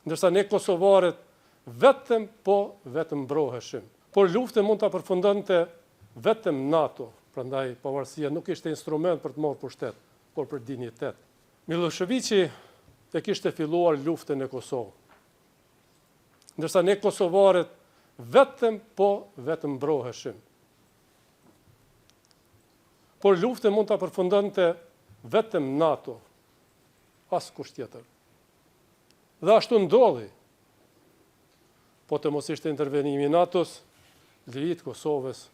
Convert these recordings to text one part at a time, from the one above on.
Ndërsa ne kosovarët vetëm po vetëmbroheshim. Por luftën mund ta përfundonte vetëm NATO, prandaj pavarësia nuk ishte instrument për të marrë pushtet, por për dinjitet. Millosheviqi e kishte filluar luftën në Kosovë. Ndërsa ne kosovarët vetëm po vetëmbroheshim. Por luftën mund ta përfundonte vetëm NATO, askush tjetër. Dhe ashtu ndodhi. Po të mos ishte intervenimi i NATO-s, liri të Kosovës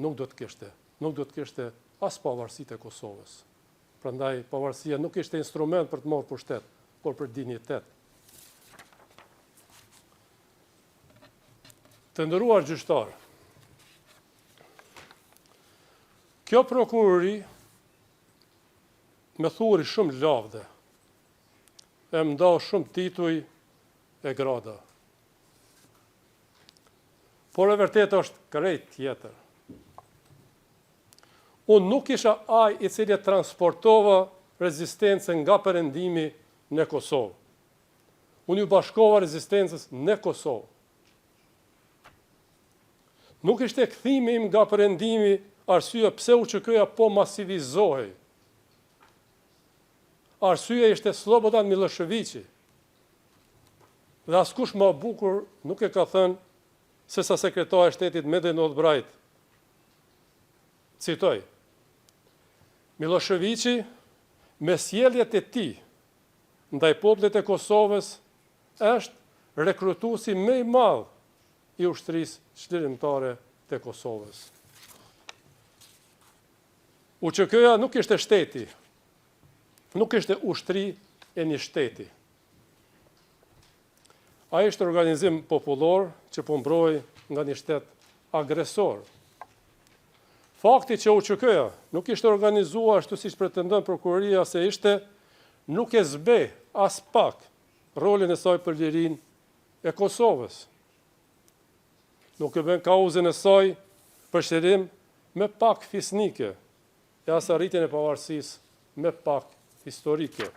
nuk do të kishte, nuk do të kishte as pavarësi të Kosovës. Prandaj pavarësia nuk ishte instrument për të marrë pushtet, por për dinjitet. Të nderuar gjyqtarë, kjo prokurori më thuri shumë lavde, e më ndau shumë tituj e grada. Por e vërteta është krejt tjetër. Unë nuk isha ai i cili e transportova rezistencën nga perëndimi në Kosovë. Unë iu bashkova rezistencës në Kosovë. Nuk ishte kthimi im nga perëndimi arsyeja pse UÇK-ja po masivizohej. Arsyeja ishte Slobodan Millosheviqi. Dhe askush ma bukur nuk e ka thënë sesa sekretarja e shtetit Madeleine Albright. Citoj, Millosheviqi me sjelljet e tij ndaj popullit të Kosovës është rekrutuesi më i madh i ushtrisë çlirimtare të Kosovës. UÇK-ja nuk ishte shteti, nuk ishte ushtri e një shteti. Ai ishte organizim popullor që po mbrohej nga një shtet agresor. Fakti që UÇK-ja nuk ishte organizuar ashtu siç pretendon prokuroria se ishte, nuk e zbeh aspak rolin e saj për lirinë e Kosovës. Nuk e bën kauzën e saj për çlirim më pak fisnike e as arritjen e pavarësisë më pak historike.